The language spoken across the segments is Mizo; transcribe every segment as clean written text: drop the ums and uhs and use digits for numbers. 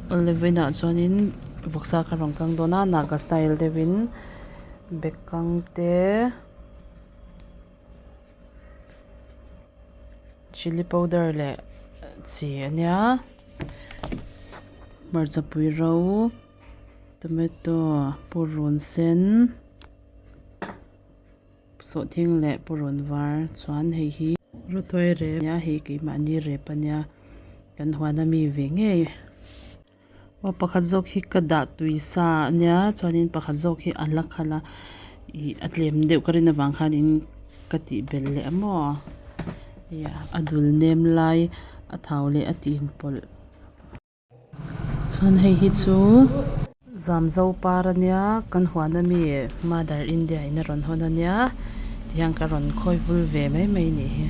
Awle vawiinah chuanin vawksa ka rawn kang dawn a naga style deuhin bekang te chilli powder leh chi a nia hmarchapui ro tomato purun sen. Sawhthing leh purun var chuan hei hi rawtuai rep ania hei keimahni rep ania kan huan ami ve ngei aw pakhat zawk hi ka dah tui sa ania chuanin pakhat zawk hi a la khalh a ih a tlem deuh ka rin avang khanin ka tih belh leh a maw a dul nem lai a thau leh a tih inpawlh. Chuan hei hi chu Zamzo par ania kan huan ami Mother India in a rawn hawn ania tihian ka rawn khawi vul ve mai mai nih hi.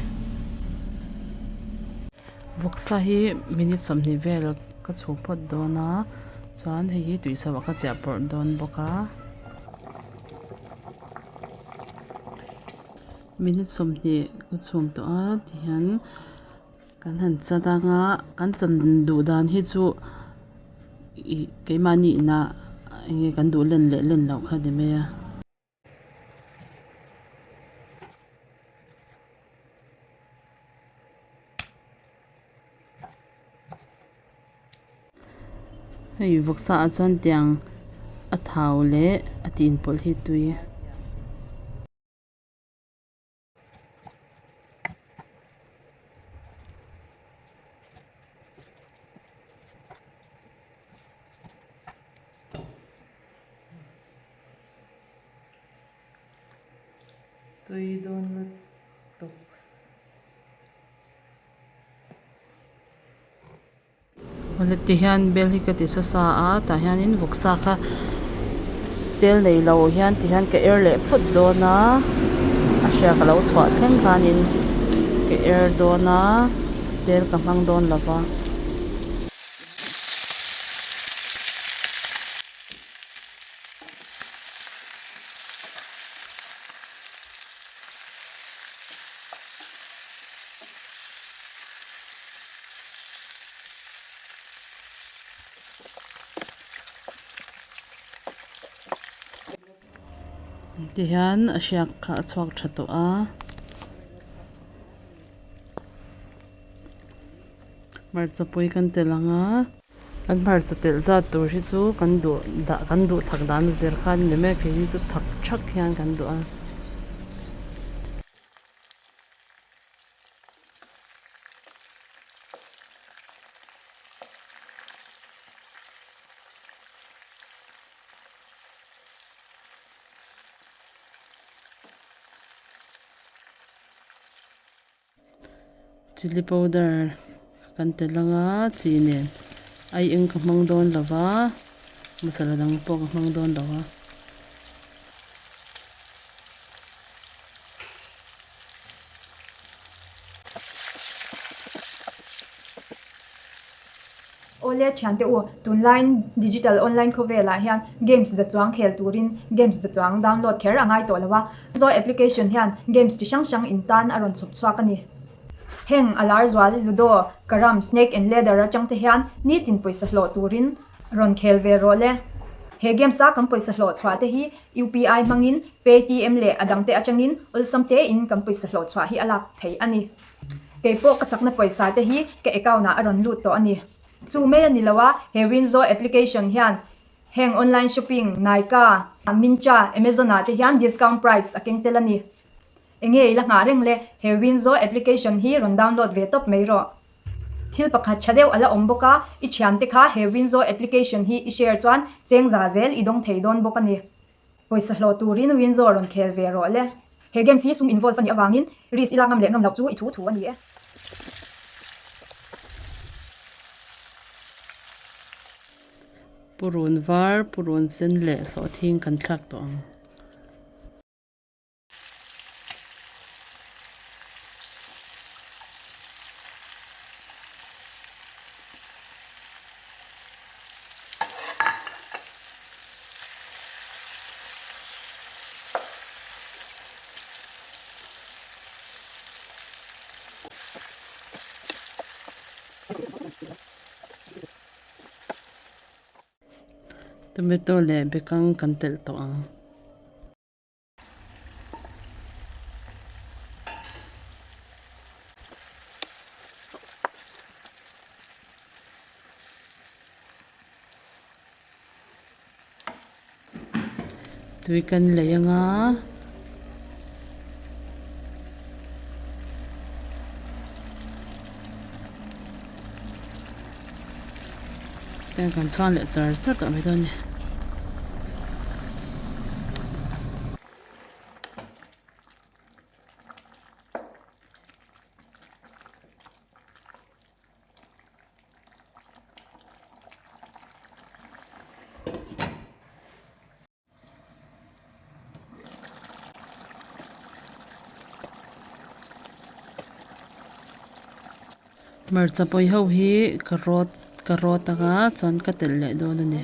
Vawksa hi minute 20 vel ka chhuk phawt dawn a chuan hei hi tuiso ah ka chiah pawrh dawn bawk a. Minute 20 ka chhum tawh a tihian. Kan han chan anga kan chan duh dan hi chu ih keimahni inah eng nge kan duh len leh len loh kha ni mai a. Hei vawksa ah chuan tiang a thau leh a tih inpawlh hi tui. Tui dawn lutuk. Awle tihian bel hi ka ti sa sa a tah hianin vawksa kha tel nei lo hian tihian ka er leh phawt dawn a a hriak a lo chhuah thleng khanin ka er dawn a tel ka hmang dawn lo va. Tihian a hriak kha a chhuak tha tawh a hmarcha pui kan telh ang a kan hmarcha telh zat tur hi chu kan duh dah kan duh thak dan a zir khan ni mai a keini chu thak thak hian kan duh a. Chilli powder kan telh ang a chi nen aieng ka hmang dawn lo va masala dang pawh ka hmang dawn lo va. Awle thiante u, tunlaiin digital online khawvelah hian games za chuang khel turin games za chuang download kher a ngai tawh lo a. Zoe application hian games chi hrang hrang in tan a rawn chhawp chhuak a ni. Heng a lar zual Ludo, Carrom, Snake and Ladder atang te hian nitin pawisa hlawh turin rawn khel ve rawh le. He games a kan pawisa hlawh chhuah te hi UPI hmangin Paytm leh a dangte atangin awlsam tein kan pawisa hlawh chhuah hi a lak theih a ni. Kei pawh ka chakna pawisa te hi ka account ah a rawn lut tawh a ni. Chu mai a ni lo a, he Winzo application hian heng online shopping, Nykaa, Myntra, Amazon ah te hian discount price a keng tel a ni. Enge i la nghah reng le, he Winzo application hi rawn download ve tawp mai rawh. Thil pakhat tha deuh a la awm bawk a, i thiante kha he Winzo application hi i share chuan cheng za zel i dawng thei dawn bawk a ni. Pawisa hlawh turin Winzo rawn khel ve rawh le. He games hi sum involve a nih avangin risk i lak ngam leh ngam loh chu i thu thu a ni e. Purun var, purun sen leh sawhthing kan thlak tawh ang. Tomato leh bekang kan telh tawh ang. Tui kan lei anga. Tiang kan chhuan leh char char tawh mai dawn a ni. Hmarcha pawi ho hi ka rawt ka rawt anga chuan ka telh leh dawn a ni.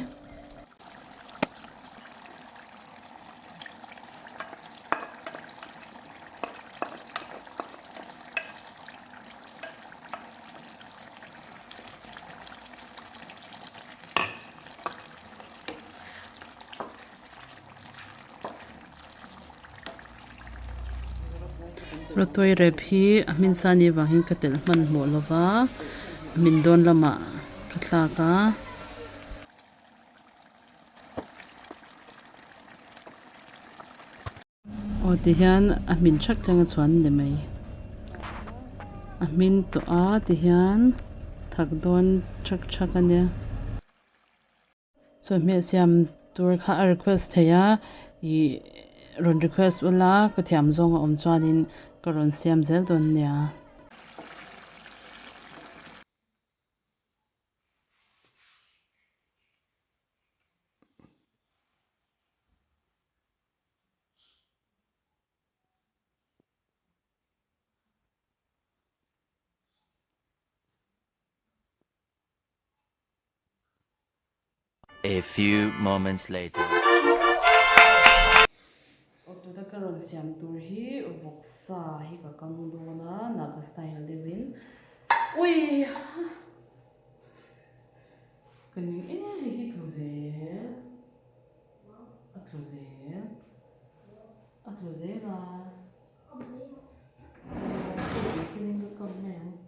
Rawtuai rep hi a hmin sa ni avangin ka telh hmanhmawh lova a hmin dawn lamah ka thlak a. Aw ti hian a hmin thak thleng a chhuan a ni mai. A hmin tawh a ti hian thak dawn thak thak a nia. Chawhmeh siam tur kha a request thei a ih rawn request ula ka thiam zawng a awm chuanin ka rawn siam zel dawn nia. A few moments later. Aw tuna ka rawn siam tur hi vawksa hi ka kang dawn a naga style deuhin ui ha ka ning em hei hi tlu zel a tlu zel a tlu zel a. Ka kam mai ang.